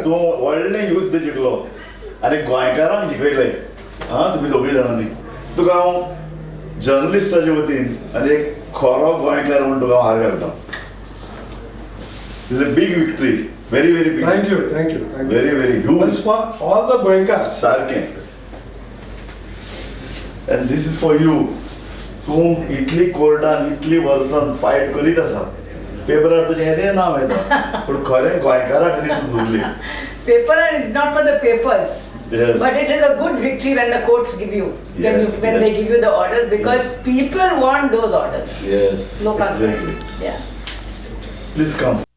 तूं व्हडलें युद्ध जिखलो आनी गोंयकारांक शिकयलें. आं, तुमी दोगूय जाणांनी. तुका हांव जर्नलिस्टाचे वतीन आनी एक खरो गोंयकार म्हूण तुका हांव हार घालता. Is a big victory, very very big. Thank you, thank you, thank you. Very very huge. For all the Goenkar. सारकें. And this is for you. तूं इतली कोर्टान इतली वर्सां फायट करीत आसा, पेपरार तुजें येदें नांव येता, पूण खरें गोंयकारा खातीर तूं झुजली. Paper is not for the papers. Yes. But it is a good victory when the courts give you, when, Yes, you, when they yes. give you the orders, because people want those orders. Yes. लोक Exactly. Yeah. Please come.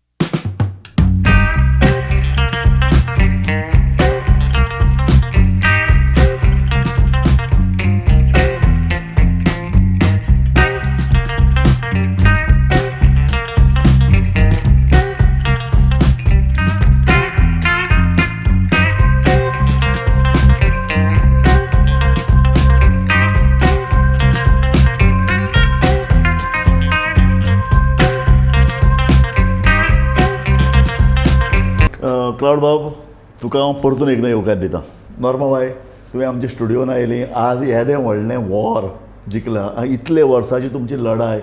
Cloud बाब, तुका हांव परतून एकदां येवकार दिता. Norma बाय, तुवें आमच्या स्टुडियोन आयली. आज येदें व्हडलें वॉर जिखलां, इतले वर्सांची तुमची लढाय.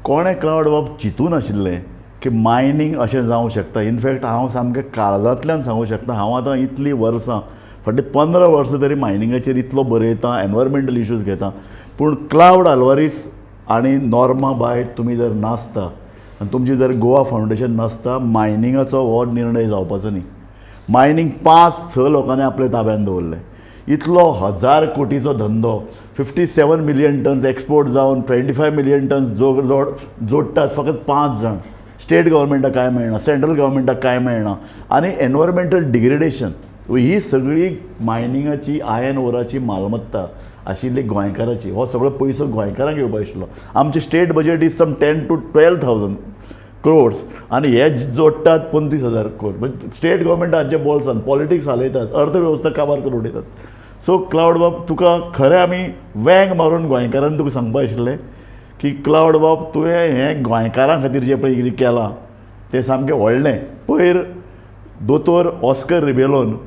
कोणें क्लावड बाब चिंतूं नाशिल्लें की मायनींग अशें जावं शकता. इनफॅक्ट हांव सामकें काळजांतल्यान सांगूं शकता, हांव आतां इतलीं वर्सां, फाटलीं 15 वर्सां तरी मायनिंगाचेर इतलो बरयतां, एनवायरमेंटल इश्यूज घेता, पूण क्लावड आल्वारीस आनी नॉर्मा बाय तुमी जर नासता आनी तुमची जर गोवा फावंडेशन नासता, मायनिंगाचो हो निर्णय जावपाचो न्ही. मायनींग 5-6 लोकांनी आपल्या ताब्यान दवरलें. इतलो 1000 कोटीचो धंदो, 57 मिलियन टन्स एक्सपोर्ट जावन 25 मिलियन टन्स जोडटात फकत 5 जाण. स्टेट गव्हर्मेंटाक कांय मेळना, सेंट्रल गव्हर्मेंटाक कांय मेळना, आनी एनवायरमेंटल डिग्रेडेशन. ही सगळी मायनिंगाची, आयर्न ओराची मालमत्ता आशिल्ली गोंयकाराची. हो सगळो पयसो गोंयकारांक येवपा आशिल्लो. आमचें state budget is some 10 to 12 thousand crores आनी हे जोडटात 35,000 क्रोड. म्हणजे स्टेट गव्हर्मेंट हांच्या बोल्सान पॉलिटिक्स हालयतात, अर्थवेवस्था काबार करून उडयतात. सो क्लावड बाब, तुका खरें आमी वेंग मारून गोंयकारान तुका सांगपा आशिल्लें की क्लावड बाब, तुवें हें गोंयकारां खातीर जें पळय कितें केलां तें सामकें व्हडलें. पयर दोतोर ऑस्कर रिबेलोन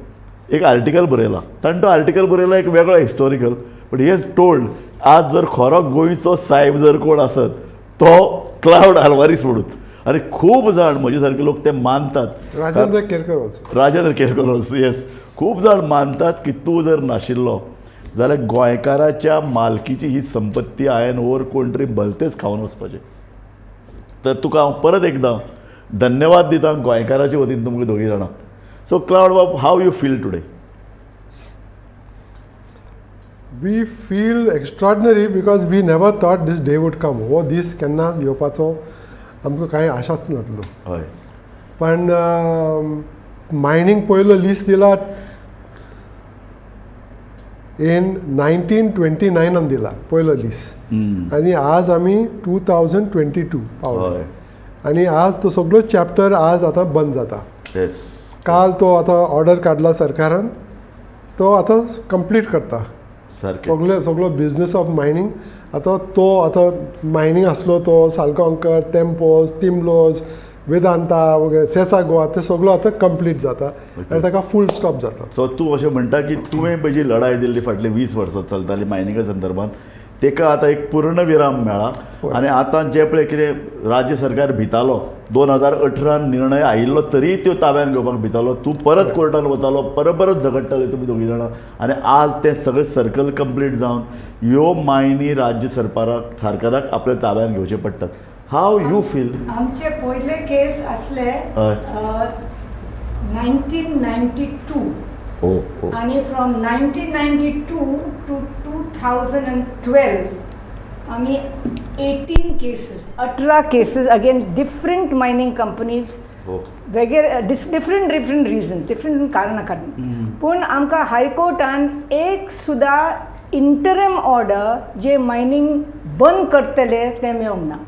एक आर्टिकल बरयला, ताणें तो आर्टिकल बरयला एक वेगळो historical, but he has told आज जर खरो गोंयचो सायब जर कोण आसत तो क्लावड आल्वारीस म्हणून. आनी खूब जाण म्हजे सारके लोक ते मानतात. Rajendra Kerkar also. Rajendra Kerkar also, yes. खूब जाण मानतात की तूं जर नाशिल्लो जाल्यार गोंयकाराच्या मालकीची ही संपत्ती आयर्न ओर कोण तरी भलतेच खावन वचपाचें. तर तुका हांव परत एकदां धन्यवाद दिता गोंयकाराच्या वतीन तुमकां दोगी जाणां. सो क्लावड बाब, how you feel today? We feel extraordinary because we never thought this day would come. हो दीस केन्ना येवपाचो आमकां कांय आशाच नासलो. पण मायनींग पयलो लीज दिला इन 1929 दिला पयलो लीज, आनी आज आमी 2022 पावले. आनी आज तो सगळो चॅप्टर आज आतां बंद जाता. काल तो आतां ऑर्डर काडला सरकारान, तो आतां कंप्लीट करता. सगळे सगळो बिजनस ऑफ मायनींग आतां तो आतां मायनींग आसलो तो सालगांवकर, तेम्पोज, तिमलोज, वेदांता वगैरे, सेसा गोवा, ते सगळो आतां कंप्लीट जाता आनी ताका फूल स्टॉप जाता. सो तूं अशें म्हणटा की तुवें पळय जी लढाय दिल्ली फाटली 20 वर्सां चलताली मायनिंगा संदर्भात, तेका आतां एक पूर्ण विराम मेळ्ळा. आनी आतां जें पळय कितें राज्य सरकार भितालो, 2018 निर्णय आयिल्लो तरी त्यो ताब्यान घेवपाक भितालो, तूं परत कोर्टान वतालो, परत परत झगडटाले तुमी दोगी जाणां, आनी आज तें सगळें सर्कल कंप्लीट जावन ह्यो मायनी राज्य सरकाराक आपल्या ताब्यान घेवचे पडटात. How you feel? आमचे पयले केस आसले 1992 आणि from 1992 to 2012 आमी 18 cases, 18 cases against different mining companies, वेगळे डिफरंट डिफरंट रिजन्स, डिफरंट कारणां खातीर. पूण आमकां हायकोर्टान एक सुद्दां इंटरम ऑर्डर जे मायनींग बंद करतले तें मेळूंक ना.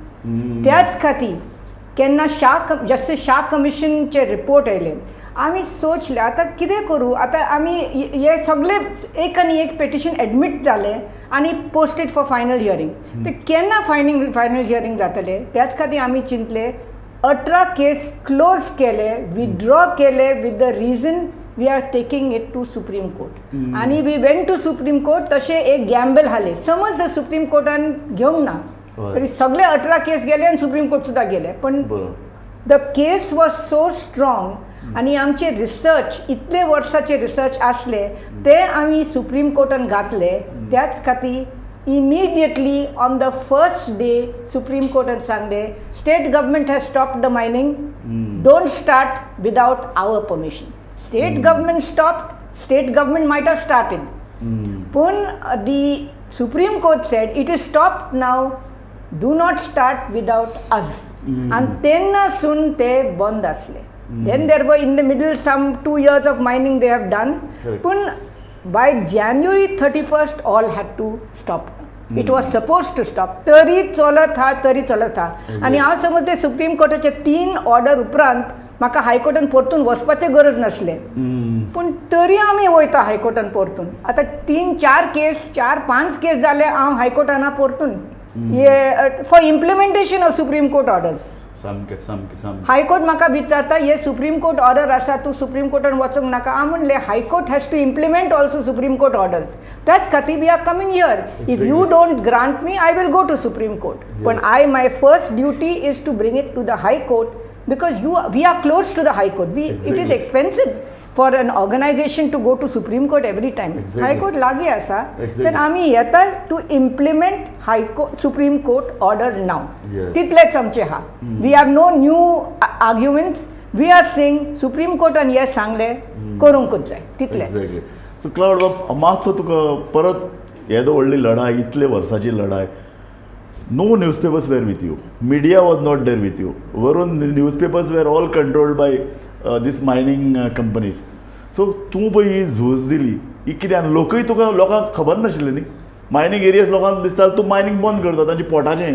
त्याच खातीर केन्ना शाह जस्टीस शाह कमिशनचे रिपोर्ट आयले, आमी सोचले आतां कितें करूं. आतां आमी हे सगळे एक आनी एक पेटिशन एडमीट जाले आनी पोस्टेड फॉर फायनल हियरींग. ते केन्ना फायनल हियरींग जातले, त्याच खातीर आमी चिंतले. 18 केस क्लोज केले, विथड्रॉ केले with the reason we are taking it to Supreme Court. आनी we went to Supreme Court. तशें एक गॅम्बल हाले, समज जर सुप्रीम कोर्टान घेवंक ना तरी सगळे 18 केस गेले आनी सुप्रीम कोर्ट सुद्दां गेले. पण the case was so strong आनी आमचे रिसर्च इतले वर्साचे रिसर्च आसले ते आमी सुप्रीम कोर्टान घातले. त्याच खातीर immediately on the first day Supreme कोर्टान सांगले, state government has stop the mining, don't start without our permission. State government stop, state government might have started, पूण the Supreme Court said it is stop now, do not start without us. आनी तेन्नासून ते बंद आसले. Then there were in the middle some 2 years of mining they have done. पूण by January 31 all had to stop. It was suppose to stop. तरी चलत हा, तरी चलत हा. आनी हांव समजते सुप्रीम कोर्टाचे 3 ऑर्डर उपरांत म्हाका हायकोर्टान परतून वचपाचें गरज नासलें, पूण तरी आमी वयता हायकोर्टान परतून. आतां 3-4 केस, 4-5 केस जाले हांव हायकोर्टान परतून हे for implementation of Supreme Court orders. सामकें सामकें सामकें. हायकोर्ट म्हाका विचारता, हे सुप्रीम कोर्ट ऑर्डर आसा, तूं सुप्रीम कोर्टान वचूंक नाका. हांव म्हणलें high court has to implement also Supreme Court orders. त्याच खातीर we are coming here. If you don't grant me, I will go to Supreme Court. पण I my first duty is to bring it to the high court because you we are close to the high court. We it is expensive for an organisation to go to Supreme Court every time. High court लागीं आसा तर आमी येता to implement high court Supreme Court order now. तितलेच आमचे आहा. We have no new arguments. We are saying Supreme कोर्टान हें सांगलें, करूंकूच जाय, तितलेंच. सो क्लावड बाब, मातसो तुका परत येदो व्हडली लढाय, इतले वर्साची लढाय, no newspapers were with you, media was not there with you, वरून newspapers were all controlled by this mining companies. So तूं पळय ही झूज दिली, ही कितें आनी लोकूय तुका, लोकांक खबर नाशिल्लें न्ही, मायनींग एरियाज लोकांक दिसतालें तूं मायनींग बंद करता तांचे पोटाचें.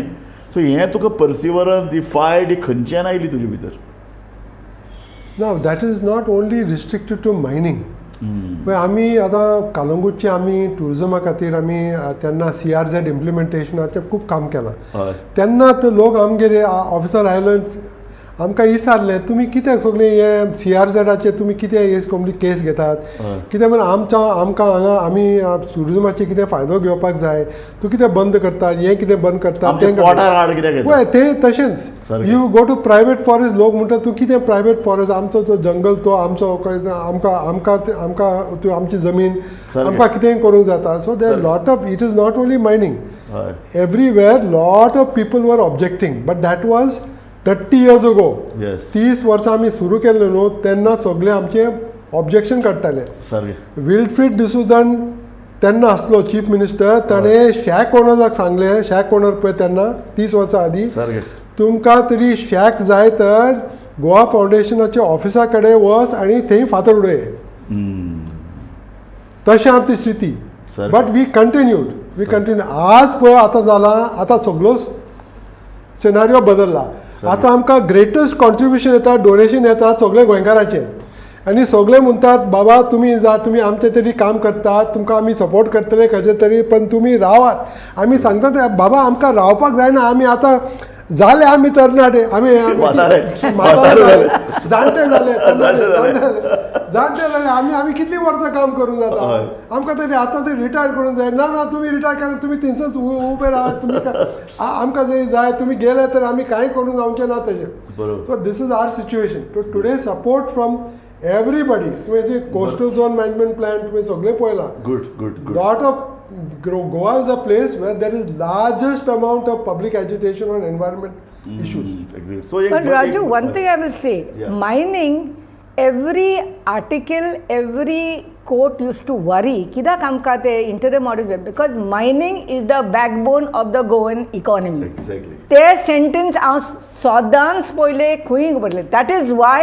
सो हें तुका पर्सिवरन्स, ही फायट, ही खंयच्यान आयली तुजे भितर? ना, that is not only restricted to mining. पळय आमी आतां कालंगूटचे आमी टुरिजमा खातीर आमी तेन्ना CRZ इम्प्लिमेंटेशनाचें खूब काम केलां. तेन्ना तो लोक आमगेर ऑफिसार आयलो, आमकां विचारलें, तुमी कित्याक सगळें हे CRZाचेर तुमी कितें हे कंप्लीट केस घेतात, कित्याक म्हण आमच्या आमकां हांगा आमी टुरिजमाचेर कितें फायदो घेवपाक जाय, तूं कितें बंद करता, हें कितें बंद करता. पळय तें तशेंच you go to private forest, लोक म्हणटा तूं कितें प्रायवेट फॉरेस्ट, आमचो तो जंगल तो आमचो, आमकां आमकां आमकां तूं आमची जमीन आमकां कितेंय करूंक जाता. So there lot of it is not only mining, everywhere lot of people were objecting, but that was 30 years ago. 30 वर्सां आमी सुरू केल्ले न्हू तेन्ना सगळे आमचे ऑब्जेक्शन काडटाले. विल्फ्रीड डिसुजान तेन्ना आसलो चीफ मिनिस्टर, ताणें शॅक ओनर्साक सांगलें, शॅक ओनर पळय तेन्ना 30 वर्सां आदीं, तुमकां तरी शॅक जाय तर गोवा फावंडेशनाच्या ऑफिसा कडेन वच आनी थंय फातर उडय. तशें आमची स्थिती. But we continued, we continue. आज पळय आतां जालां, आतां सगळो सिनारियो बदलला. आतां आमकां ग्रेटस्ट कॉन्ट्रिब्युशन येता, डोनेशन येता सगळे गोंयकाराचें, आनी सगळे म्हणटात बाबा तुमी जा, तुमी आमचें तरी काम करतात, तुमकां आमी सपोर्ट करतले खंयचे तरी, पण तुमी रावात. आमी सांगतात बाबा आमकां रावपाक जायना, आमी आतां जाले, आमी तरणाटे, आमी जाणटे जाले, जाणटे जाले, आमी आमी कितलीं वर्सां काम करूंक जाता, आमकां तरी आतां तरी रिटायर करूंक जाय. ना ना, तुमी रिटायर करा, तुमी थंयसरच उबे रावात, तुमी आमकां जंय जाय तुमी गेले तर आमी कांय करूंक जावचें ना तशें. So this is our situation. So today support from everybody. तुवें कोस्टल झोन मॅनेजमेंट प्लॅन तुवें सगळें पळयलां. Good good good. Lot of Goa is a place where there is largest amount of public agitation on environment issues. Exactly. So, but Raju, one thing I will say, mining, every article, every court used to worry, कित्याक आमकां ते interim order, because mining is the backbone of the Goan economy. Exactly. ते sentence हांव सदांच पयलें खंय पडलें. That is why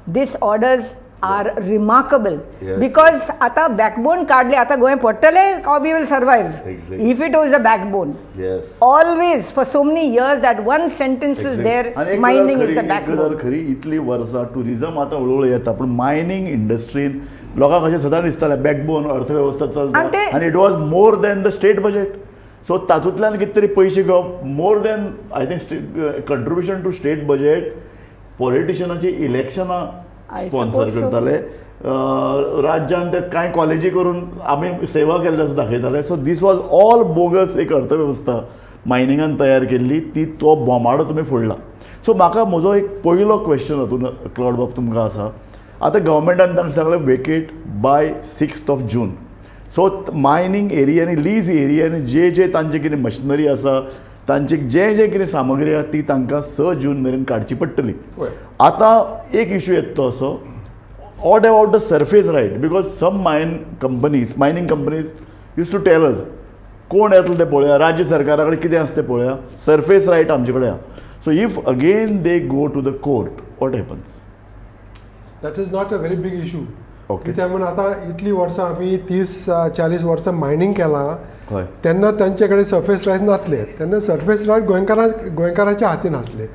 these orders are remarkable. Because आता backbone काडले, आता गोंय पडटले, we will survive. If it was a backbone. Always for so many years that one sentence is there, mining is the backbone. खरी इतली वर्सां tourism आतां हळूहळू येता, पूण मायनींग इंडस्ट्रीन लोकांक अशें सदांच दिसतालें बॅकबोन अर्थवेवस्था चलता, आनी it was more than the state budget. So तातूंतल्यान कितें तरी पयशे घेवप, more than I think contribution to state budget पॉलिटिशनाची इलेक्शनां I sponsor suppose so. करताले. राज्यान ते कांय कॉलेजी करून आमी सेवा केल्ले अशें दाखयताले. So this was all bogus. एक अर्थवेवस्था मायनिंगान तयार केल्ली ती तो बोमाडो तुमी फोडला. सो म्हाका म्हजो एक पयलो क्वेश्चन हातून क्लावड बाब तुमकां आसा. आतां गव्हर्मेंटान तांकां सांगलें vacate by 6th of June. So mining एरियांनी, लीज एरियांनी जे जे तांचे कितें मशिनरी आसा, तांची जे जे कितें सामग्री आसा ती तांकां 6 जून मेरेन काडची पडटली. वय. आतां एक इशू येता तो असो, what about the surface right? Because some mining companies used to tell us, कोण येतलो ते पळोवया, राज्य सरकारा कडेन कितें आसा तें पळोवया, सरफेस रायट आमचे कडेन आहा. So if again they go to the court, what happens? That is not a very big issue. कित्याक म्हूण आतां इतलीं वर्सां आमी 30-40 वर्सां मायनींग केलां. तेन्ना तांचे कडेन सर्फेस रायट्स नासले. तेन्ना सर्फेस रायट गोंयकाराच्या हातीन आसले.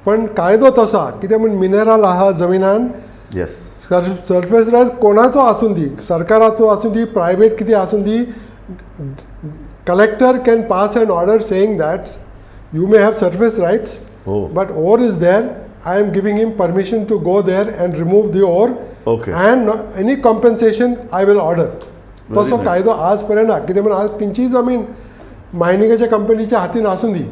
पण कायदो तसो आहा, कित्याक म्हूण मिनरल आहा जमिनान. सर्फेस रायट कोणाचो आसूं दी, सरकाराचो आसूं दी, प्रायवेट कितें आसूं दी, collector can pass an order saying that you may have surface rights, but ore is there, I am giving him permission to go there and remove the ore and any compensation I will order. तसो nice. कायदो आज पर्यंत ना. कितें म्हण आज खंयचीय जमीन मायनिंगाच्या कंपनीच्या हातीन आसूं दी,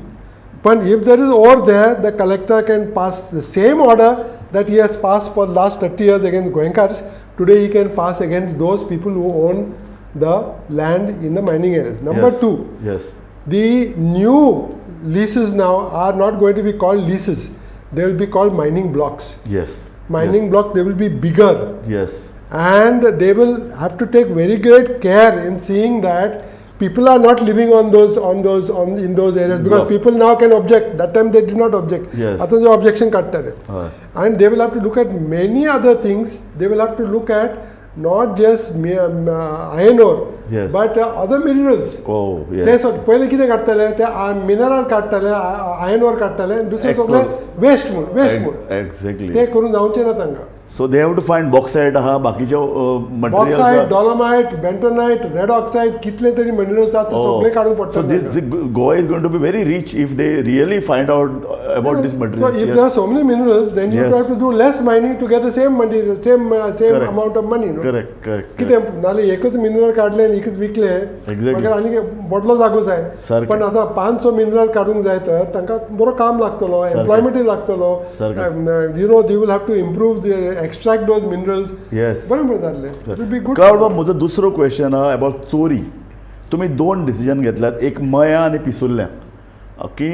पण if there is ore there, the collector can pass the same order that he has passed for last 30 years against Goenkars. Today he can pass against those people who own the land in the mining areas. Number two, the new leases now are not going to be called leases. They will be called mining blocks. Mining block, they will be bigger and they will have to take very great care in seeing that people are not living on those on those on in those areas, because Block. People now can object. That time they did not object. आता जे objection काडटाले. And they will have to look at many other things. They will have to look at not just iron ore, but other minerals. ते पयले कितें काडटाले, ते mineral काडटाले, iron ओर काडटाले आनी दुसरें Export. सगळें वेस्ट म्हूण, वेस्ट म्हूण. ते करून जावचें ना तांकां. So they have to find bauxite आहा, बाकीचे bauxite, materials. Dolomite, bentonite, red oxide, कितले तरी मिनरल्स आसा, ते सगळे काडूंक पडटा. So this Goa is going to be very rich if they really find out about this So material. If there are so many minerals, then you have to do less mining to get the same material, same Correct. Amount of money. No? Correct correct कितें नाल्यार एकच mineral काडलें आनी एकच विकलें, मागीर आनी बोटलो जागो जाय. पण आतां 500 मिनरल काडूंक जाय तर तांकां बरो काम लागतलो, एम्प्लॉयमेंटूय लागतलो. They will have to improve the extract those minerals. बरें बरें जातलें, it will be good. Cloud बाब, म्हजो दुसरो क्वेश्चन आहा अबाउट चोरी. तुमी दोन डिसिजन घेतल्यात, एक मया आनी पिसुर्ल्या, की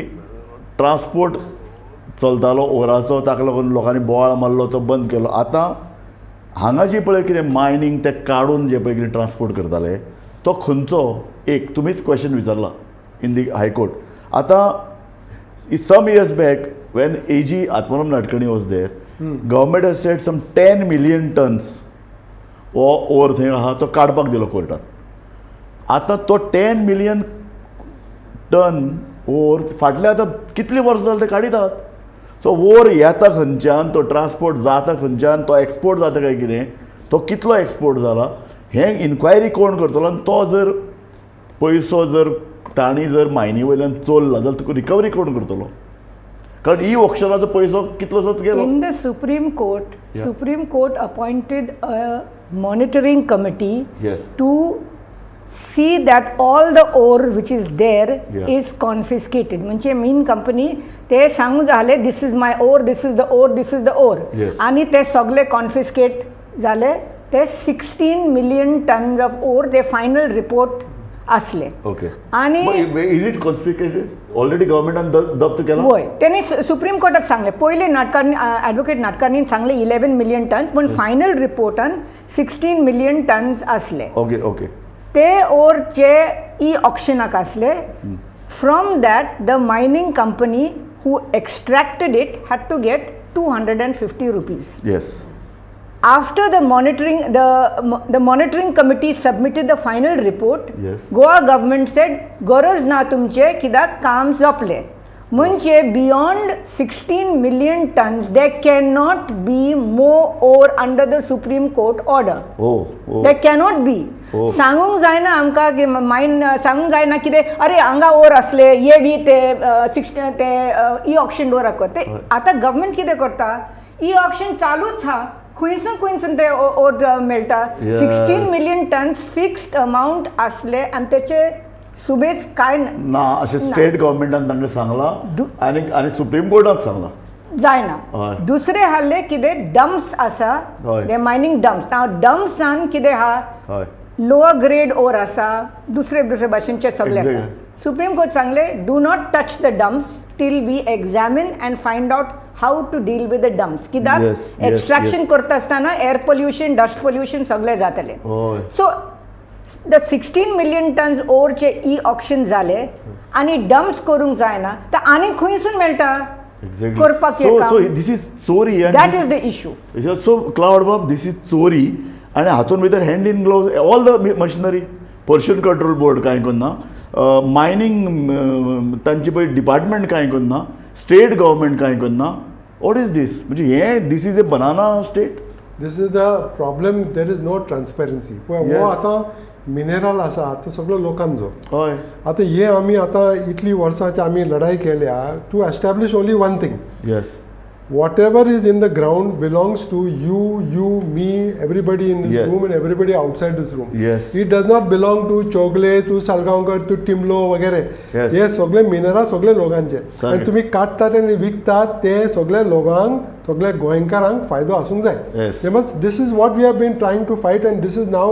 ट्रान्सपोर्ट चलतालो ओराचो, ताका लागून लोकांनी बोवाळ मारलो, तो बंद केलो. आतां हांगा जी पळय कितें मायनींग ते काडून जे पळय कितें ट्रान्सपोर्ट करताले तो खंयचो, एक तुमीच क्वेश्चन विचारला इन दी हायकोर्ट. आतां some years back when AG Atmaram Nadkarni was there, government has said some 10 million tons हो ओर थंय आहा, तो काडपाक दिलो कोर्टान. आतां तो 10 मिलियन टन ओर फाटले आतां कितली वर्सां जालीं ते काडितात. सो ओर येता खंयच्यान, तो ट्रान्सपोर्ट जाता खंयच्यान, तो एक्सपोर्ट जाता काय कितें, तो कितलो एक्सपोर्ट जाला, हें इन्क्वायरी कोण करतलो? आनी तो जर पयसो जर तांणी जर मायनी वयल्यान चोरला जाल्यार तुका रिकवरी कोण करतलो? कारण ई ऑक्शनाचो पयसो कितलोसोच गेलो. In the Supreme Court, Supreme Court appointed a monitoring committee to see that all the ore which is there is confiscated. म्हणजे मेन कंपनी ते सांगू जाले, this is my ore, this is the ore, this is the ore. आणि ते सगळे confiscate जाले. ते 16 million tons of ore ते फायनल रिपोर्ट असले. आणि Is it confiscated already? गव्हर्मेंटान जप्त केला? वय, त्यांनी सुप्रीम कोर्टाक सांगले. पयले नाडकर्णी, ॲडवोकेट नाडकर्णीन सांगले 11 मिलियन टन्स, पण फायनल रिपोर्टान 16 मिलियन टन्स असले. ओके ओके ते ओर जे ई ऑक्शनाक असले, from that the mining company who extracted it had to get ₹250. After the monitoring committee submitted the final report, Goa government said गरज ना तुमचे, कित्याक काम सोंपलें. म्हणजे beyond 16 million tons they can not be more or under the supreme court order. हो हो they cannot be. सांगूंक जायना आमकां की मायन सांगूंक जायना कितें, अरे हांगा ओर आसले ये बी ते सिक्स ते ई ऑक्शन दवराक ते. आतां गव्हर्मेंट कितें करता? ई ऑक्शन चालूच हा, खंयसून खंयसून ते ओर मेळटा. 16 million tons fixed amount आसले आनी तेचे सुबेज काय ना अशें स्टेट गव्हर्मेंटान तांकां सांगलां आनी आनी सुप्रीम कोर्टान सांगलां. जायना. हय. दुसरे हाल्ले कितें डम्प्स आसा, ते मायनींग डम्प्स. नाव डम्प्सान कितें आहा, लोअर ग्रेड ओर आसा, दुसरे दुसरे भाशेनचे सगळे आसा. सुप्रीम कोर्ट सांगले, do not touch the dumps till we examine and find out how to deal with the dumps, कित्याक एक्स्ट्रॅक्शन करता आसतना एअर पोल्युशन, डस्ट पोल्युशन सगळें जातलें. So the 16 million tons ओरचे E auction जाले आनी डम्प्स करूंक जायना, तर आनी खंयसून मेळटा करपाक हें सो काम? सो this is चोरी. That is the issue. So cloud Bob, this is चोरी आनी हातून भितर hand in gloves all the machinery, pollution control board कांय करना, मायनींग तांची पळय डिपार्टमेंट कांय करना, स्टेट गव्हर्मेंट कांय करना. What is this? म्हणजे हें, this is a banana state. This is the problem, there is no transparency. पळय, हो, आतां मिनरल आसा तो सगळो लोकांचो. आतां हे आमी आतां इतली वर्सांची आमी लढाई केल्या to establish only one thing. Whatever is in the ground belongs to you, you, me, everybody in this room and everybody outside this room. It does not belong to Chogle, to Salgaonkar, to Timlo वगैरे. हे सगळे mineral सगळे लोकांचे आणि तुम्ही काडटात आनी विकतात ते सगळे लोकांक, सगळे गोंयकारांक फायदो आसूंक जाय. तेमच this is what we have been trying to fight and this is now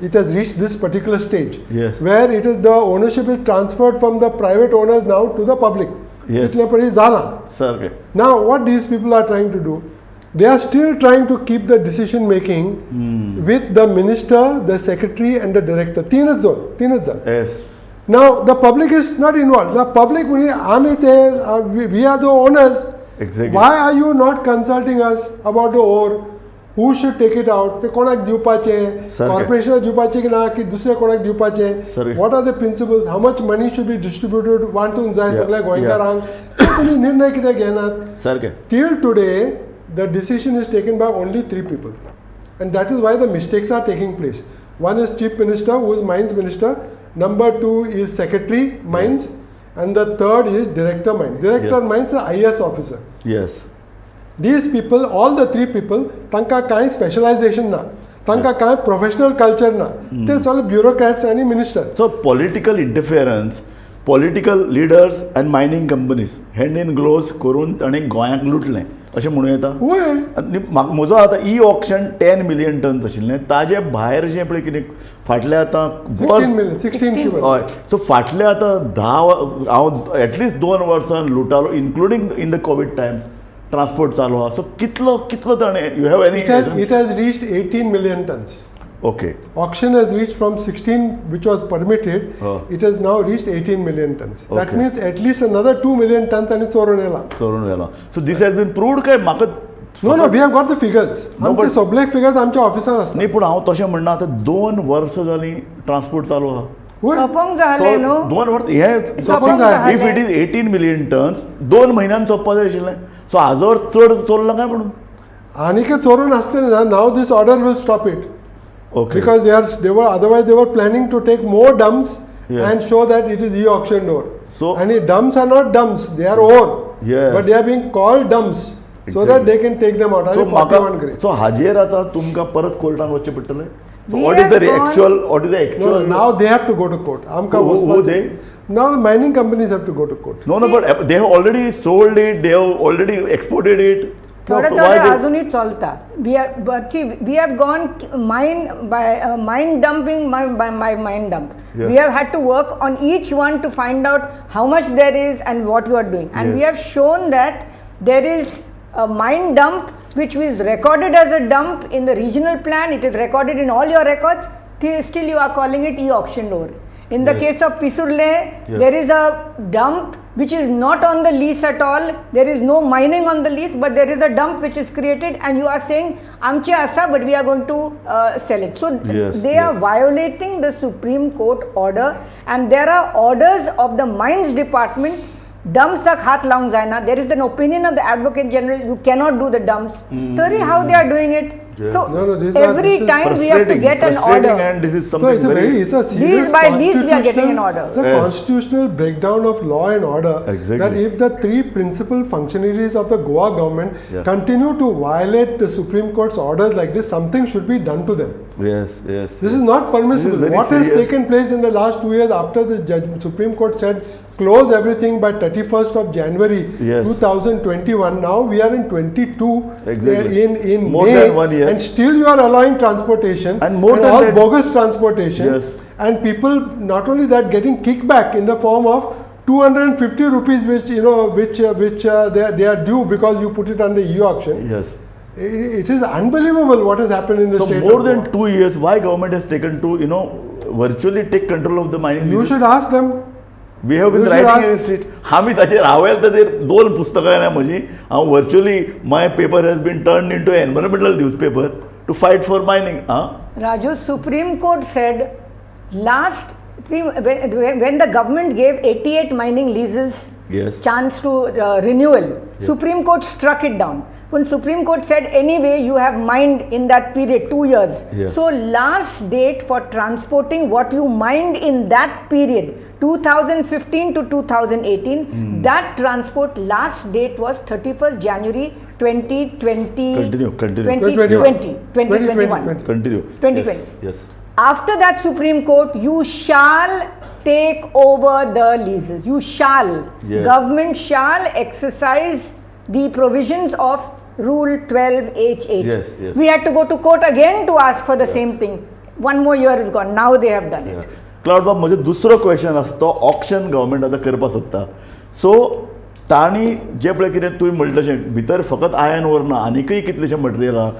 it has reached this particular stage where it is the ownership is transferred from the private owners now to the public. इतलें पळय जालां. सारकें. Now, what these people are trying to do, they are still trying to keep the decision making with the minister, the secretary, and the director. तीनच जण, तीनच जण. Now, the public is not involved. The public, म्हणजे आम्ही ते, we are the owners. Why are you not consulting us about the ore? Who should take it out? ते कोणाक दिवपाचे? कॉर्पोरेशनाक दिवपाचे की ना, की दुसऱ्या कोणाक दिवपाचे? What are the principles? How much money should be distributed? वांटून जाय सगळ्या गोंयकारांक. ते तुमी निर्णय कित्याक घेनात? Till today, the decision is taken by only three people. And that is why the mistakes are taking place. One is Chief Minister, who is Mines Minister. Number two is Secretary Mines. And the third is Director Mines. Director Mines is IAS officer. These people, all the three people, तांकां कांय specialisation ना, तांकां कांय professional culture ना, ते सगळे ब्युरोक्रॅट्स आनी minister. So political interference, political leaders and mining companies hand in gloves करून ताणें गोंयांक लुटलें अशें म्हणूं येता. वय. आनी म्हजो आतां e auction 10 million tons आशिल्लें, ताजे भायर जें पळय कितें फाटलें आतां वर्स 16 मिलियन, 16. हय, सो फाटले आतां 10, हांव एटलिस्ट 2 वर्सां लुटालो, including in the Covid times transport चालू आहा. सो कितलो कितलो ताणें, you have any? It has reached 18 million tons. Auction has reached from 16, which was permitted, it has now reached 18 million tons. That means at least another 2 million tons आणि चोरून येला. चोरून व्हेला. So this has been proved काय म्हाका? No, we have got the figures. No, आमचे सगळे figures आमच्या ऑफिसान आसता. न्ही, पूण हांव तशें म्हणना, आतां 2 वर्सां जालीं ट्रान्सपोर्ट चालू आहा. सोंपोंक जालें न्हू. 2 वर्स हे. सोंपोंक जालें. If it is 18 million tons, 2 म्हयन्यान सोंपपा जाय आशिल्लें. सो हाजो चड चोरलां काय म्हणून? आनीक चोरून आसतलें ना. Now this order will stop it. Because they were otherwise they were planning to take more dumps and show that it is e-auction ore. And the dumps are not dumps, they are ore. But they are being called dumps so that they can take them out. So आणि 41 grade. So हाजेर आतां तुमकां परत कोर्टान वचचें पडटलें. We what is the have gone- actual, what is the No, actual? Now they have to go to court. आमकां Who they? Now the mining companies have to go to court. No, but they have already sold it, they have already exported it. थोडे So why थोडे they- अजूनही चलता. We are, but see, we have gone mine by mine dumping by my mine dump. We have had to work on each one to find out how much there is and what you are doing, and we have shown that there is a mine dump which is recorded as a dump in the regional plan. It is recorded in all your records. Still you are calling it e-auction ore. In the case of Pisurle, there is a dump which is not on the lease at all. There is no mining on the lease, but there is a dump which is created, and you are saying, "आमचे आसा, but we are going to sell it." So they are violating the Supreme Court order, and there are orders of the Mines Department. डम्प्साक हात लावंक जायना. There is an opinion of the Advocate General, you cannot do the dumps. तरी how they are doing it? Yeah. So No, no, these are- every this is time we have to get an frustrating order. And this is So something it's a very very, it's a serious Lease by lease we are getting an order. It's a Yes. constitutional breakdown of law and order. Exactly. That if the three principal functionaries of the Goa government Yeah. continue to violate the Supreme Court's orders like this, something should be done to them. Yes, yes. This yes. is not permissible. This is very What has serious. taken place in the last 2 years after the judge, Supreme Court said close everything by 31st of January Yes. 2021. Now we are in 22. Exactly. In More May, than 1 year. And still you are allowing transportation. And more than all that- bogus transportation. Yes. And people, not only that, getting kickback in the form of 250 rupees, which you know, which they are due because you put it on the e-auction. Yes. It is unbelievable what has happened in the So state. more of than Goa. 2 years, why government has taken to, you know, virtually take control of the mining You leases? should ask them. We have been You should writing in ask- street. आमी ताचेर हांवें ताचेर दोन पुस्तकां येना म्हजी. हांव virtually my paper has been turned into environmental newspaper to fight for mining. Ah, Raju, Supreme Court said last when the government gave 88 mining leases Yes. chance to renewal, Supreme Court struck it down. When Supreme Court said anyway you have mined in that period 2 years. Yeah. So last date for transporting what you mined in that period 2015 to 2018, that transport last date was 31st January 2020. Continue, continue. 2020, 2021. Continue. 2020. Yes. After that Supreme Court, you shall take over the leases. You shall. Yes. Government shall exercise the provisions of Rule 12HH. Yes, yes. We had to go to court again to ask for the same thing. One more year is gone. Now they have done it. Cloud बाब, म्हजो दुसरो question आसा तो auction government आतां करपाक सोदता. So तांणी जें पळय कितें तुवें म्हणलें तशें भितर फकत आयर्न ओर ना, आनीकय कितलेशे मटेरियल आहा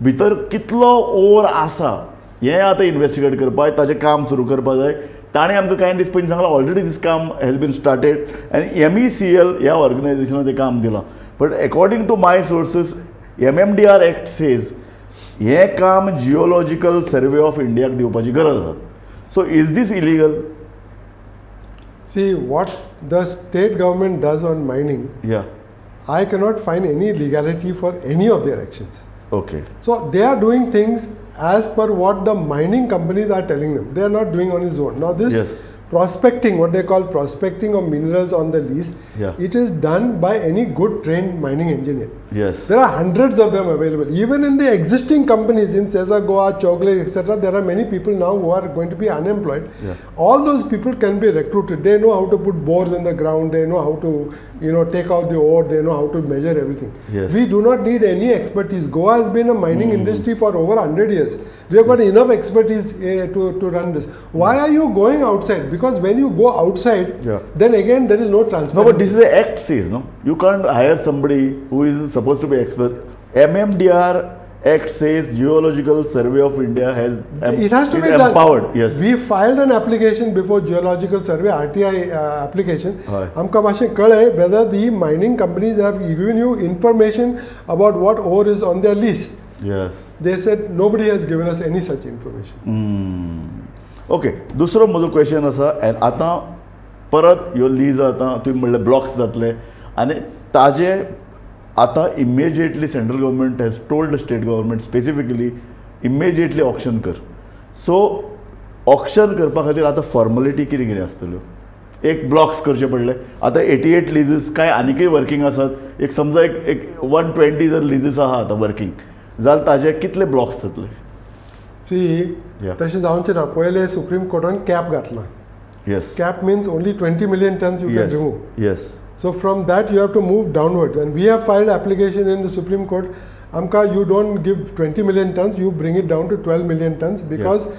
भितर, कितलो ओर आसा हें आतां इन्वेस्टिगेट करपाक ताचें काम सुरू करपाक जाय. ताणें आमकां कांय दीस पयलीं सांगलां already this काम has been started आनी MECL ह्या ऑर्गनायझेशनान तें काम दिलां. But according to my sources MMDR act says हें काम जियोलॉजिकल सर्वे ऑफ इंडियाक दिवपाची गरज आसा. So is this illegal? See, what the state government does on mining, yeah I cannot find any legality for any of their actions. Okay. So they are doing things as per what the mining companies are telling them. They are not doing on his own. Now this Yes. prospecting, what they call prospecting of minerals on the lease, Yeah. it is done by any good trained mining engineer. Yes. There are hundreds of them available. Even in the existing companies in Cesar Goa, Chowgule, etc., there are many people now who are going to be unemployed. Yeah. All those people can be recruited. They know how to put bores in the ground. They know how to, you know, take out the ore. They know how to measure everything. Yes. We do not need any expertise. Goa has been a mining industry for over 100 years. We have got enough expertise to run this. Why are you going outside? Because when you go outside, Yeah. then again there is no transparency. No, but this is the act says, no? You can't hire somebody who is supposed to be expert. MMDR Act says Geological Survey of India has It has to is be done. empowered. Yes. We filed an application before Geological Survey, RTI application. हय. आमकां मातशें कळय whether the mining companies have given you information about what ore is on their lease. Yes. They said nobody has given us any such information. Okay, दुसरो म्हजो question आसा and आतां परत ह्यो लीज आतां तुवें म्हणलें ब्लॉक्स जातले आनी ताजे आतां immediately central government has told the state government specifically immediately auction कर. सो ऑक्शन करपा खातीर आतां फॉर्मेलिटी कितें कितें आसतल्यो? एक ब्लॉक्स करचे पडले, आतां 88 लिजीस कांय आनीकय वर्कींग आसात. एक समजा एक एक 120 जर लिजीस आहा आतां वर्कींग जाल्यार ताजे कितले ब्लॉक्स जातले? See, Yeah. तशें जावचें ना. पयलें सुप्रीम कोर्टान कॅप घातला. Yes. Cap means only 20 million tons you can yes remove. Yes. So from that you have to move downwards, and we have filed application in the Supreme Court. आमकां you don't give 20 million tons, you bring it down to 12 million tons because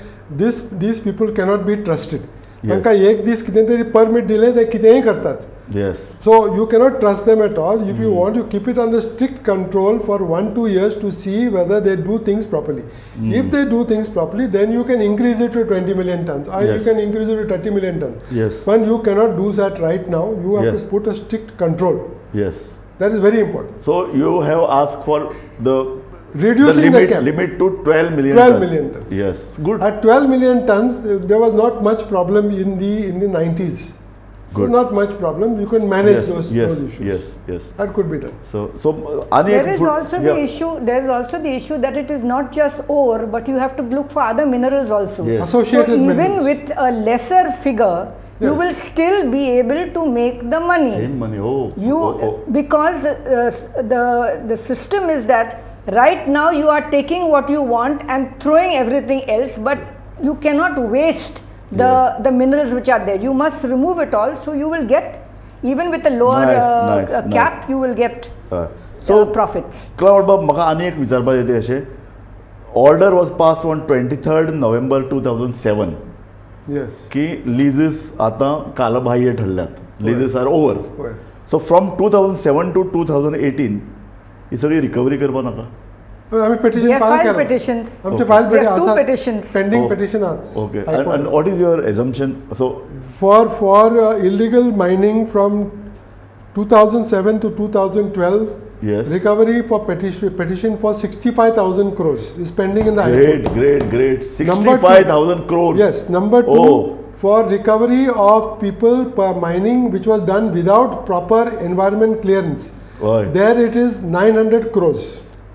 these people cannot be trusted. Yes. तांकां एक दीस कितें तरी permit दिलें ते कितेंय करतात. Yes. So you cannot trust them at all. If you want, you keep it under strict control for 1-2 years to see whether they do things properly. If they do things properly, then you can increase it to 20 million tons, or Yes. you can increase it to 30 million tons. Yes. But you cannot do that right now. You have Yes. to put a strict control. Yes. That is very important. So you have asked for the Reducing the the limit, cap. Limit to 12 million 12 tons. million tons. Yes. Good. At 12 million tons, there was not much problem in the 90s. Good. Not much problem. You can manage those issues. Yes yes. That could be done. So so आनी There is also the issue. There is also the issue that it is not just ore, but you have to look for other minerals also. Yes. Associated So even minerals. with a lesser figure, you Yes. will still be able to make the money. Same money oh. You because the system is that right now you are taking what you want and throwing everything else, but you cannot waste the minerals which are there. You must remove it all, so you will get, even with a lower Nice, nice, nice. Cap, you will get so profits. Cloud बाब, म्हाका आनी एक विचारपाचें तें अशें, order was pass on 23rd November 2007 की लिजीस आतां कालबाह्य ठरल्यात, लिजीस are over. हय. So from 2007 to 2018 ही सगळी रिकवरी करपा नाका? आमी We petition have file filed केलां. Petitions. आमचे file We have two petitions. Pending Oh. Petition आसा. Okay, and what is your assumption so? For illegal mining from 2007 to 2012, recovery for petition for 65,000 crores is pending in the High Court. Great, great, great. Number 65,000 crores. Yes. Number two, Oh. for recovery of people per mining which was done without proper environment clearance. There it is 900 crores.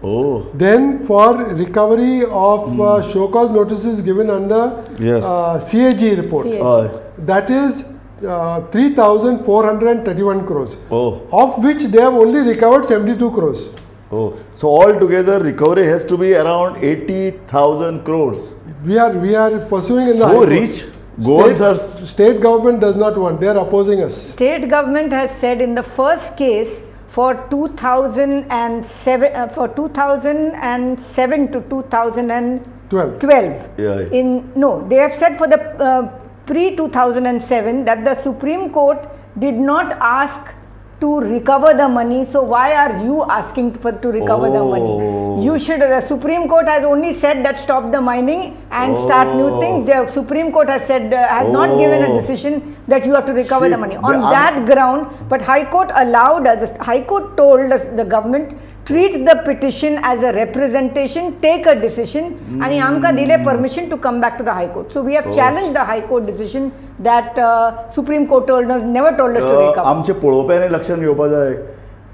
Oh. Then for recovery of show cause notices given under CAG report, CAG. That is 3,431 crores, Oh. of which they have only recovered 72 crores. Oh. So all together recovery has to be around 80,000 crores. We are pursuing in the So High Court. Rich. Goans State, are state government does not want. They are opposing us. State government has said in the first case for 2007, for 2007 to 2012. 12. In no, they have said for the pre 2007 that the Supreme Court did not ask to recover the money. So why are you asking for to recover the money? Oh. You should. The Supreme Court has only said that stop the mining and start new Oh. things. The Supreme Court has said has not given a Oh. decision that you have to recover See, the money. On the that ground, but High Court allowed us. The High Court told us, the government, treat the petition as a representation, take a decision, आणि आमकां दिले permission to come back to the High Court. So we have challenged the High Court decision that Supreme Court told us, never told us to recover. आमचे पळोवप्यांनी लक्षात घेवपा जाय,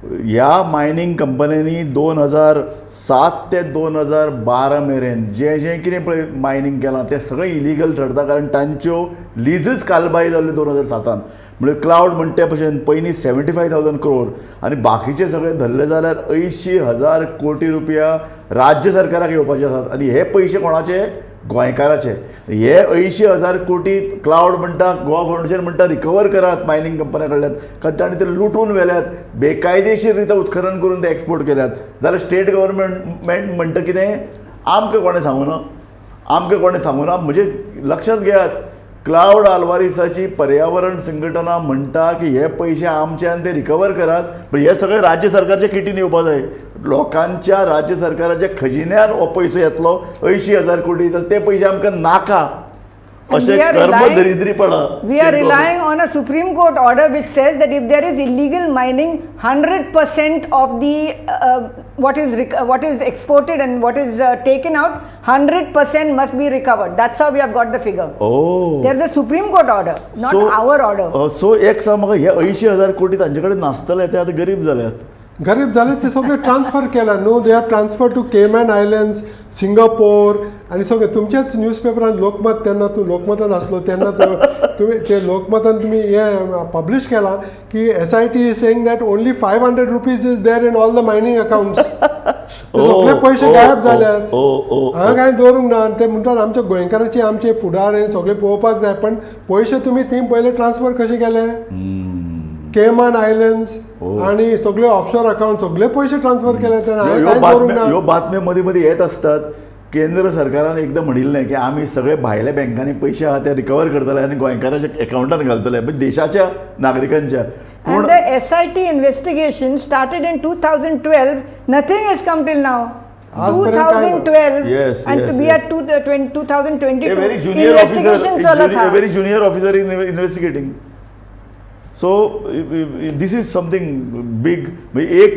ह्या mining कंपन्यांनी 2007 ते 2012 मेरेन जें जें कितें पळय मायनींग केलां तें सगळें इलिगल ठरता, कारण तांच्यो लिजच कालबाह्य जाल्ल्यो 2007. म्हणजे क्लावड म्हणटा ते भशेन पयलीं 75,000 क्रोर आनी बाकीचे सगळे धरले जाल्यार 80,000 कोटी रुपया राज्य सरकाराक येवपाचे आसात. आनी हे पयशे कोणाचे? गोंयकाराचे. हे 80,000 कोटी क्लावड म्हणटा, गोवा फावंडेशन म्हणटा, रिकवर करात मायनींग कंपन्या कडल्यान, कारण तांणी ते लुटून व्हेल्यात, बेकायदेशीर रित्या उत्खनन करून ते एक्सपोर्ट केल्यात. जाल्यार स्टेट गव्हर्मेंट म्हणटा कितें, आमकां कोणें सांगूना, आमकां कोणें सांगूना. म्हणजे लक्षात घेयात, क्लावड आल्वारीसाची पर्यावरण संघटना म्हणटा की हे पयशे आमचे आनी ते रिकवर करात, पण हे सगळे राज्य सरकारच्या किटीन येवपा जाय. लोकांच्या राज्य सरकाराच्या खजिन्यान हो पयसो येतलो 80,000 कोटी, तर ते पयशे आमकां नाका अशें कर्म दरिद्रीपणा. We are relying on a Supreme Court order which says that if there is illegal mining, 100% of the what is exported and what is taken out, 100% must be recovered. That's how we have got the figure. Oh. There is a Supreme Court order, not our order. So एक सांग म्हाका, हे 80,000 कोटी तांचे कडेन नासतले, ते आतां गरीब जाल्यात. गरीब जाले, ते सगळे ट्रान्सफर केला न्हू. They are transfer to Cayman Islands, Singapore आनी सगळे तुमच्याच न्यूजपेपरान, लोकमत, तेन्ना तूं लोकमतान आसलो तेन्ना तुमी ते लोकमतान तुमी हे पब्लिश केलां की SIT is saying that only ₹500 is there in all the mining accounts. सगळे पयशे गायब जाल्यात. हांगा कांय दवरूंक ना. आनी ते म्हणटात आमच्या गोंयकाराचे आमचे फुडार हे सगळे पळोवपाक जाय, पण पयशे तुमी थंय पयले ट्रान्सफर कशे केले? केमन आयलंड्स आणि सगळे ऑफशोर अकाउंट, सगळे पयशे ट्रान्सफर केले तेन्ना ह्यो हांवें कांयच दवरूंक बातम्यो ना. ह्यो बातम्यो मदीं मदीं येत आसतात. केंद्र सरकारान एकदां म्हणिल्लें की आमी सगळे भायल्या बँकांनी पयशे आहा ते रिकवर करतले आनी गोंयकाराच्या एकावंटान घालतले, म्हणजे देशाच्या नागरिकांच्या. पूण And the SIT investigation started in 2012. Nothing has come till now. आजपर्यंत काय 2012 and we are 2022. A very junior officer, Investigation चालत a हा. Very junior officer in investigating. So this is something big. म्हणजे एक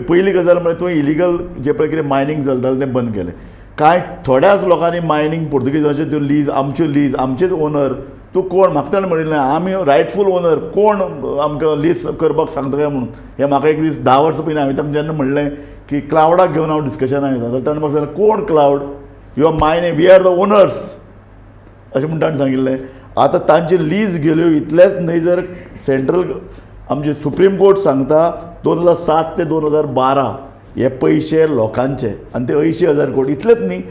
पयली गजाल म्हळ्यार तुवें इलिगल जे पळय कितें मायनींग चलतालें तें बंद केलें. कांय थोड्याच लोकांनी मायनींग, पुर्तुगेजाच्यो त्यो लीज, आमच्यो लीज, आमचेच ओनर. तूं कोण म्हाका ताणें म्हणिल्लें आमी रायटफूल ओनर कोण आमकां लीज करपाक सांगता काय म्हणून. हें म्हाका एक दीस 10 वर्सां पयलीं हांवें तांकां जेन्ना म्हणलें की क्लावडाक घेवन हांव डिस्कशनाक येता जाल्यार ताणें म्हाका सांगलें कोण Cloud, you are mine, we are the owners अशें म्हूण ताणें सांगिल्लें. आतां तांची लीज गेल्यो इतलेंच न्हय जर सेंट्रल आमचे सुप्रीम कोर्ट सांगता 2007 ते 2012 हे पयशे लोकांचे आनी ते 80,000 कोटी इतलेच न्ही.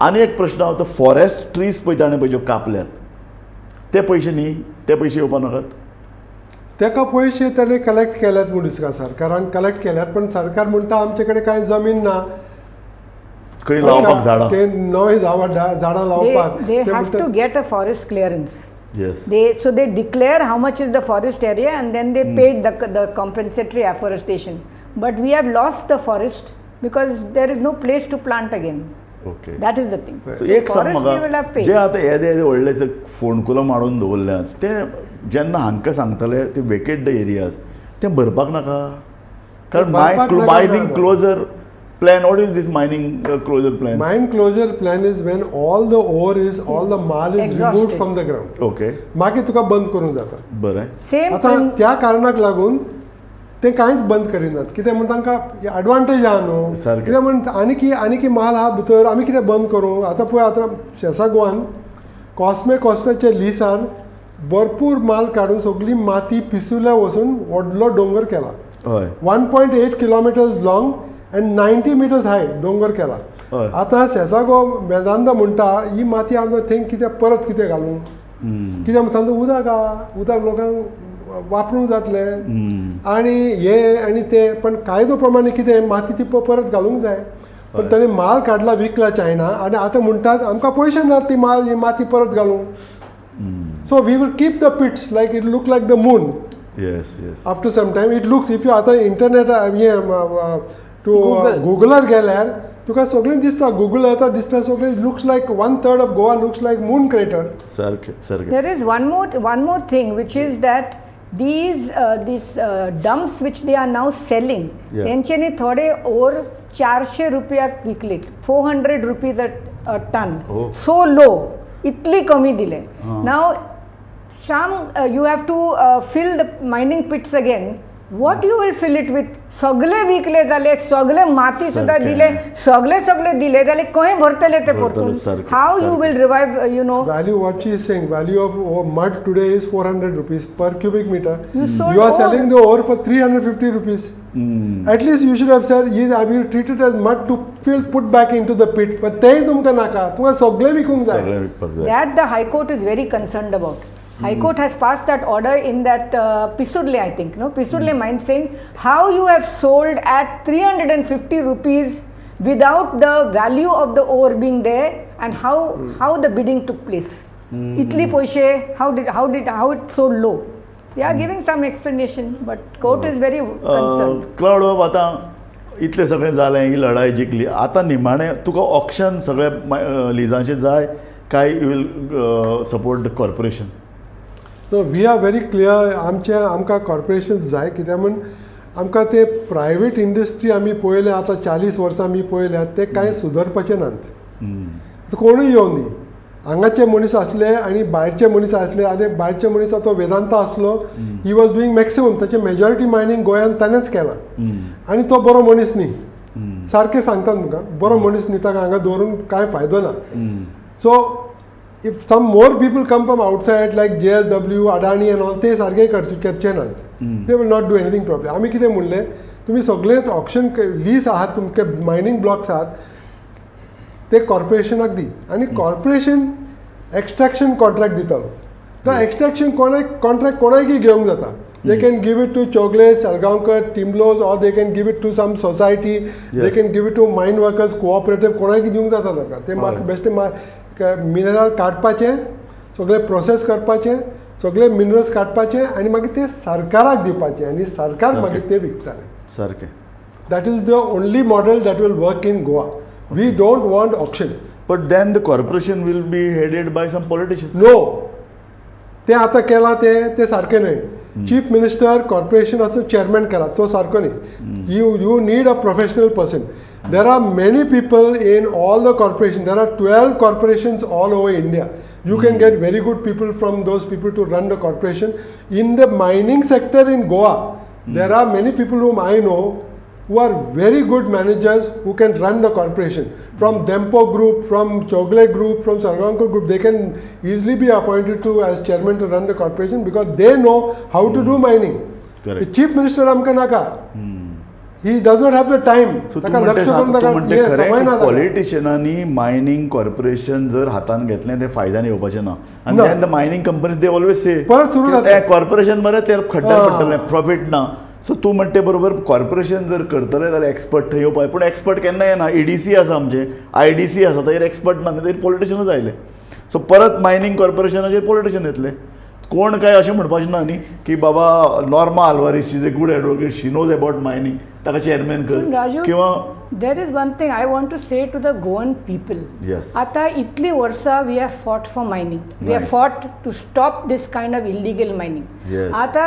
आनी एक प्रश्न आहा तो फॉरेस्ट ट्रीज पळय ताणें पळय ज्यो कापल्यात ते पयशे न्ही, ते पयशे येवपा नाकात तेका पयशे ताणें कलेक्ट केल्यात म्हूण दिसता सरकारान कलेक्ट केल्यात, पण सरकार म्हणटा आमचे कडेन कांय जमीन ना खंय लावपाक झाडां, ते नवे झाडां लावपाक. They have to get a forest clearance. Yes. So they declare how much is the forest area and then they paid the compensatory afforestation. But we have lost the forest because there is no place to plant again. Okay. That is the thing. So एक सांग म्हाका जे आतां येदे येदे व्हडले फोंडकुलां मारून दवरल्यात ते जेन्ना हांकां सांगतले ते वेकेट the areas ते भरपाक नाका? कारण mining closure plan, what is this mining closure plan? Mine closure plan is when all the ore is, all the माल is removed from the ground. Okay. मागीर तुका बंद करूंक जाता. बरें. आतां त्या कारणाक लागून ते कांयच बंद करिनात. कित्याक म्हण तांकां एडवांटेज आहा न्हू. कित्याक म्हण आनी आनी माल आहा भितर आमी कितें बंद करूं. आतां पळय आतां शेसा गोवान कॉस्मे कॉस्टाच्या लिसान भरपूर माल काडून सगळी माती पिसुल्या वचून व्हडलो दोंगर केला. 1.8 kilometres long and 90 metres high दोंगर केला. आतां शेसागो वेदांता म्हणटा ही माती आमकां थंय कितें परत कितें घालूं, कित्याक म्हणटा उदक आहा, उदक लोकांक वापरूंक जातलें आनी हें आनी तें. पण कायदो प्रमाणे कितें माती ती परत घालूंक जाय. पण ताणें माल काडला विकला चायना आनी आतां म्हणटात आमकां पयशे नात ती माल ही माती परत घालूंक. So we will keep the pits like it look like the moon. Yes yes. After some time it looks, if you आतां इंटरनेट हें टू गुगलार गेल्यार तुका सगळें दिसता. गुगल आतां दिसता सगळें looks like 1/3 of Goa looks like moon crater. सारकें सारकें. There is one more thing which is that these dumps which they are now selling, तेंच्यांनी थोडे ओर 400 रुपयाक विकले, 400 rupees a ton. So low, इतली कमी दिले. Now some you have to fill the mining pits again. What you will fill it with? सगळे विकले जाले, सगळे माती सुद्धा दिले, सगळे सगळे दिले जाले खंय भरतले ते परतून? How you will revive, you know value? What she is saying, value of mud today is 400 rupees per cubic metre. You are selling the ore for 350 rupees. At least you should have said I will treat it as mud to fill put back into the pit. But तेय तुमकां नाका, तुमकां सगळें विकूंक जाय. That the high court is very concerned about. High Court has passed that order in that Pisurle, I think, no? Pisurle mine, saying how you have sold at 350 rupees without the value of the ore being there, and how the bidding took place. Itli paise, how it so low? They are giving some explanation, but court is very concerned. Cloud बाब आतां इतलें सगळें जालें, ही लढाई जिखली, आतां निमाणें तुका auction सगळें लिजांचें जाय काय you will support the corporation? No, we are very clear. आमचे आमकां कॉर्पोरेशन जाय. कित्याक म्हण आमकां ते प्रायवेट इंडस्ट्री आमी पळयल्या आतां 40 वर्सां आमी पळयल्या ते कांय सुदरपाचे नात. कोणूय येवन दी, हांगाचे मनीस आसले आनी भायरचे मनीस आसले, आनी भायरचे मनीस तो वेदांता आसलो, he was doing maximum, ताचे मेजॉरिटी मायनींग गोंयांत ताणेंच केलां. आनी तो बरो मनीस न्ही, सारकें सांगता तुमकां, बरो मनीस न्ही, ताका हांगा दवरून कांय फायदो ना. So if some more people come from outside like JSW, Adani and all, ते सारके करचे नात. They will not do anything properly. आमी कितें म्हणलें, तुमी सगळेच ऑक्शन लीज आहात, तुमचे मायनींग ब्लॉक्स आहात, ते कॉर्पोरेशनाक दी आनी कॉर्पोरेशन एक्स्ट्रॅक्शन कॉन्ट्रॅक्ट दितलो. तो एक्स्ट्रॅक्शन कॉन्ट्रॅक्ट कोणाकय घेवंक जाता. They can give it to Chowgule, Salgaonkar, Timblos, or they can give it to some society. They can give it to mine workers, cooperative, कोणाकय दिवंक जाता ताका. ते बेश्टे मिनरल काडपाचें, सगळें प्रोसेस करपाचें, सगळे मिनरल्स काडपाचे आनी मागीर ते सरकाराक दिवपाचे आनी सरकार मागीर ते विकताले. सारकें. That is the only model that will work in Goa. We don't want auction. But then the corporation will be headed by some politicians. No, ते आतां केलां ते सारकें न्हय. चीफ मिनिस्टर कॉर्पोरेशनाचो चेअरमॅन केला तो सारको न्ही. You need a professional person. There are many people in all the corporations. There are 12 corporations all over India. You can get very good people from those people to run the corporation. In the mining sector in Goa, there are many people whom I know who are very good managers who can run the corporation. From Dempo Group, from Chogle Group, from Salgaonkar Group, they can easily be appointed to as chairman to run the corporation because they know how to do mining. Correct. The chief minister आमकां नाका. He does not have the time. So तूं ताका म्हणटे लक्ष करून तूं ताका म्हणटे हे समय खरें ना ताका. पॉलिटिशियनांनी मायनींग कॉर्पोरेशन जर हातान घेतलें तें फायद्यान येवपाचें ना आनी ना. Then the mining companies they always say परत सुरू जातलें. कॉर्पोरेशन मरे ते खड्ड्यार आं. पडटलें, प्रॉफीट ना. सो तूं म्हणटे बरोबर, कॉर्पोरेशन जर करतले जाल्यार एक्सपर्ट थंय येवपाक, पूण एक्सपर्ट केन्ना येना. ईडीसी आसा आमचें, आयडीसी आसा, ताजेर एक्सपर्ट ना, ताजेर पॉलिटिशियनूच आयले. सो परत मायनींग कॉर्पोरेशनाचेर पॉलिटिशियन येतले. कोण काय अशें म्हणपाचें ना न्ही की बाबा Norma Alvares is a good advocate, she knows about mining, ताका चेअरमॅन पूण कर राजू, किंवा there is one thing I want to say to the Goan people. Yes. आता इतली वर्सां we have fought for mining, we have Nice. Fought to stop this kind of illegal mining. Yes. आता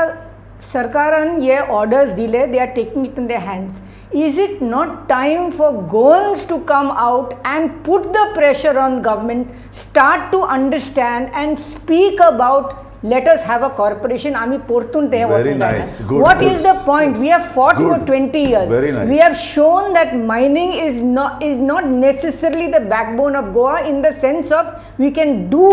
सरकारान हे orders दिले, they are taking it in their hands. Is it not time for Goans to come out and put the pressure on government, start to understand and speak about let us have a corporation? आमी परतून ते Very वचूंक जायना. Nice. Good, What good. is the point? We have fought for Good. 20 years. Very nice. We have shown that mining is not necessarily the backbone of Goa, in the sense of we can do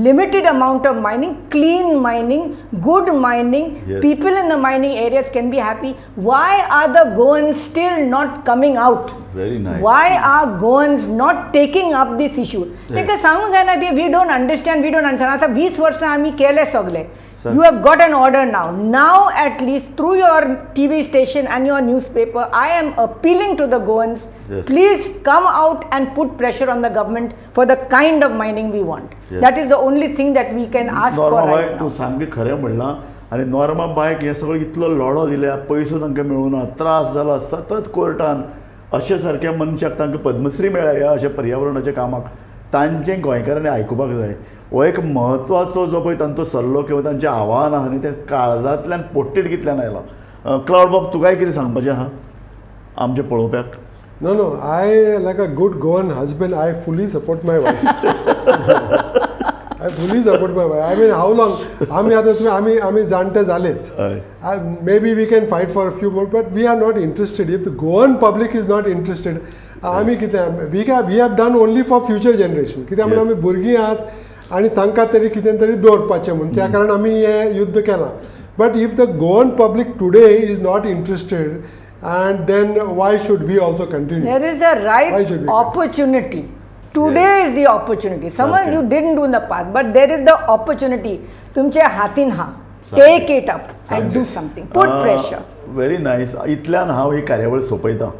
limited amount of mining, clean mining, good mining. People in the mining areas can be happy. Why are the Goans still not coming out? Very nice. Why are Goans not taking up this issue? तांकां सांगूंक जायना ते, we don't understand, we don't understand. आतां 20 वर्सां आमी केले सगळे. Sir. You have got an order now. Now at least through your TV station and your newspaper, I am appealing to the Goans. Please come out and put pressure on the government for the kind of mining we want. That is the only thing that we can ask for Norma right bye, now. तूं सामकें खरें म्हणलां. आनी Norma बायक हें सगळें इतलो लढो दिल्या, पयसो तांकां मेळूना, त्रास जाला सतत कोर्टान, अशे सारक्या मनशाक तांकां पद्मश्री मेळ्ळ्या ह्या अशा पर्यावरणाच्या कामाक. तांचें गोंयकारांनी आयकुपाक जाय. हो एक म्हत्वाचो जो पळय तांचो सल्लो किंवा तांचें आव्हान आहा न्ही, तें काळजांतल्यान पोटतिडकींतल्यान आयलां. क्लावड बाब, तुकाय कितें सांगपाचें आहा आमच्या पळोवप्याक? No. I, like a good Goan husband, I fully support my wife. I fully support my wife. I mean, how long? आमी आतां तुमी आमी जाणटे जालेच. हय. Maybe we can fight for a few more, but we are not interested. If the Goan public is not interested, आमी कितें, we have done only for future generation. कित्याक म्हणून आमी भुरगीं आहात आनी तांकां तरी कितें तरी दवरपाचें म्हणून त्या कारण आमी हें युद्ध केलां. But if the Goan public today is not interested, and then why should we also continue? There is a Why right should we? Opportunity. Today is the opportunity. Someone सारकें. You didn't do in the past, but there is the opportunity. तुमच्या हातीन हा. Take it up and do something. Put pressure. Very nice. इतल्यान हांव ही कार्यावळ सोंपयतां.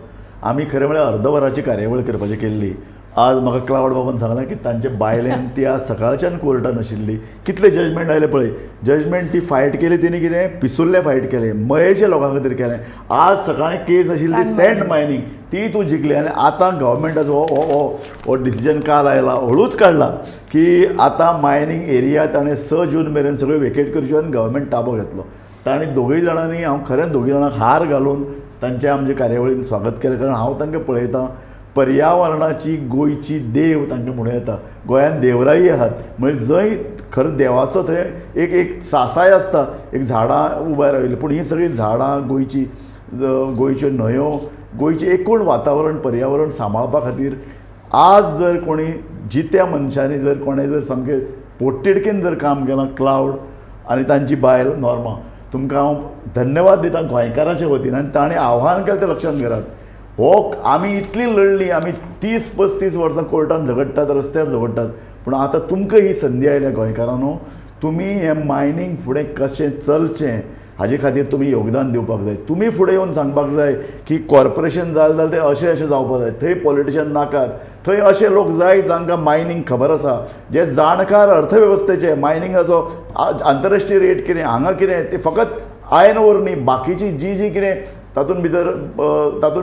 आमी खरें म्हळ्यार अर्द वराची कार्यावळ करपाची केल्ली. आज म्हाका क्लावड बाबान सांगलें की तांचे बायलेन ती आज सकाळच्यान कोर्टान आशिल्ली. कितले जजमेंट आयले पळय. जजमेंट ती फायट केली तेणी, कितें पिसुल्लें फायट केलें, मयेच्या लोकां खातीर केलें. आज सकाळीं केस आशिल्ली सँड मायनींग, ती तूं जिखली. आनी आतां गव्हर्मेंटाचो हो डिसिजन काल आयला, हळूच काडला की आतां मायनींग एरिया ताणें 6 जून मेरेन सगळ्यो वेकेट करच्यो आनी गव्हर्मेंट ताबो घेतलो. तांणी दोगूय जाणांनी, हांव खरेंच दोगूय जाणांक हार घालून तांच्या आमच्या कार्यावळीन स्वागत केलें, कारण हांव तांकां पळयतां, पर्यावरणाची गोंयची देव तांकां म्हणूं येता. गोंयांत देवराई आहात, म्हणजे जंय खरें देवाचो थंय एक एक सासाय आसता, एक झाडां उबे राविल्लीं. पूण हीं सगळीं झाडां गोंयची, गोंयच्यो न्हंयो, गोंयचें एकूण वातावरण, पर्यावरण सांबाळपा खातीर आज जर कोणी जित्या मनशांनी जर कोणें जर सामकें पोटतिडकीन जर काम केलां, क्लावड आनी तांची बायल नॉर्मा. तुमकां हांव धन्यवाद दिता गोंयकाराच्या वतीन. आनी ताणें आव्हान केलें तें लक्षांत घेरात. हो आमी इतली लढली, आमी 30-35 वर्सां कोर्टान झगडटात, रस्त्यार झगडटात, पूण आतां तुमकां ही संदी आयल्या. गोंयकारांनो, तुमी हें मायनींग फुडें कशें चलचें हाजे खातीर तुमी योगदान दिवपाक जाय. तुमी फुडें येवन सांगपाक जाय की कॉर्पोरेशन जालें जाल्यार तें अशें अशें जावपाक जाय. थंय पॉलिटिशियन नाकात, थंय अशे लोक जाय जांकां मायनींग खबर आसा, जे जाणकार अर्थवेवस्थेचे, मायनिंगाचो आंतरराष्ट्रीय रेट कितें, हांगा कितें, ते फकत आयर्न ओर न्ही, बाकीची जी जी कितें तातूंत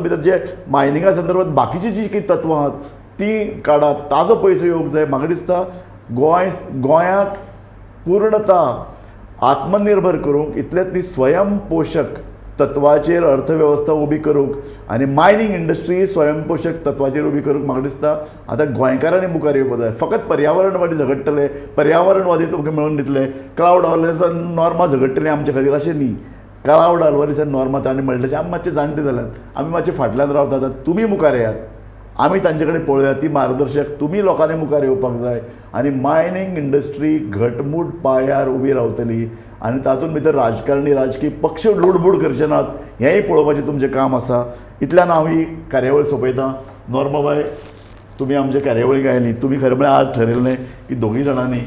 भितर जे मायनिंगा संदर्भात बाकीची जी कितें तत्वां आहात ती काडात. ताजो पयसो येवंक जाय. म्हाका दिसता गोंय, गोंयाक पूर्णता आत्मनिर्भर करूंक इतलेंच न्ही, स्वयं पोशक तत्वाचेर अर्थवेवस्था उबी करूंक आनी मायनींग इंडस्ट्री स्वयंपोशक तत्वाचेर उबी करूंक म्हाका दिसता आतां गोंयकारांनी मुखार येवपाक जाय. फकत पर्यावरणवादी झगडटले, पर्यावरणवादी तुमकां मेळोवन दितले, क्लावड आल्वारीसान नॉर्मा झगडटले आमचे खातीर अशें न्ही. क्लावड आल्वारीसान नॉर्मा ताणें म्हणलें तशें आमी मातशे जाणटे जाल्यात, आमी मातशे फाटल्यान रावतात, तुमी मुखार येयात, आमी तांचे कडेन पळोवया. ती मार्गदर्शक तुमी लोकांनी मुखार येवपाक जाय आनी मायनींग इंडस्ट्री घटमूट पांयार उबी रावतली आनी तातूंत भितर राजकारणी राजकीय पक्ष लुडबूड करचे नात हेंय पळोवपाचें तुमचें काम आसा. इतल्यान हांव ही कार्यावळ सोंपयतां. नॉर्माबाय, तुमी आमच्या कार्यावळीक आयली. तुमी खरें म्हळ्यार आज ठरयलें की दोगूय जाणांनी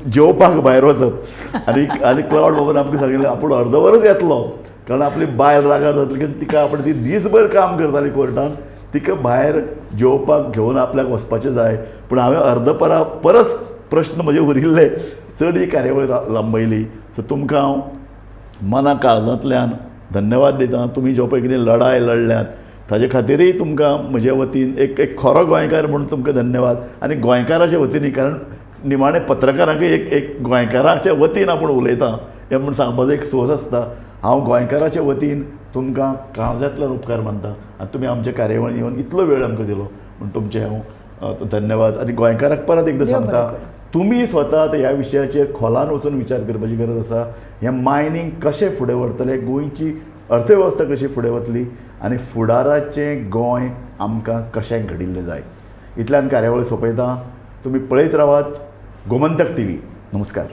जेवपाक भायर वचप आनी आनी क्लावड बाबान आमकां सांगिल्लें आपूण अर्दवरच येतलो, कारण आपली बायल रागार जातली, कारण तिका आपण ती दीसभर काम करताली कोर्टान, तिका भायर जेवपाक घेवन आपल्याक वचपाचें जाय. पूण हांवें अर्दपरा परस प्रश्न म्हजे उरिल्ले, चड ही कार्यावळ लांबयली. सो तुमकां हांव मना काळजांतल्यान धन्यवाद दिता. तुमी जो पळय कितें लढाय लढल्यात ताजे खातीरय तुमकां म्हजे वतीन एक एक खरो गोंयकार म्हणून तुमकां धन्यवाद. आनी गोंयकाराच्या वतीन, कारण निमाणे पत्रकारांकय एक एक गोंयकाराच्या वतीन आपूण उलयतां हें म्हूण सांगपाचो एक सोस आसता. हांव गोंयकाराच्या वतीन तुमकां काळजांतल्यान उपकार मानता आनी तुमी आमच्या कार्यावळी येवन इतलो वेळ आमकां दिलो म्हूण तुमचें हांव धन्यवाद. आनी गोंयकाराक परत एकदां सांगता, तुमी स्वता आतां ह्या विशयाचेर खोलान वचून विचार करपाची गरज आसा. हें मायनींग कशें फुडें व्हरतले, गोंयची अर्थवेवस्था कशी फुडें वतली आनी फुडाराचें गोंय आमकां कशें घडिल्लें जाय. इतल्यान कार्यावळ सोंपयता. तुमी पळयत रावात गोमंतक टीव्ही. नमस्कार.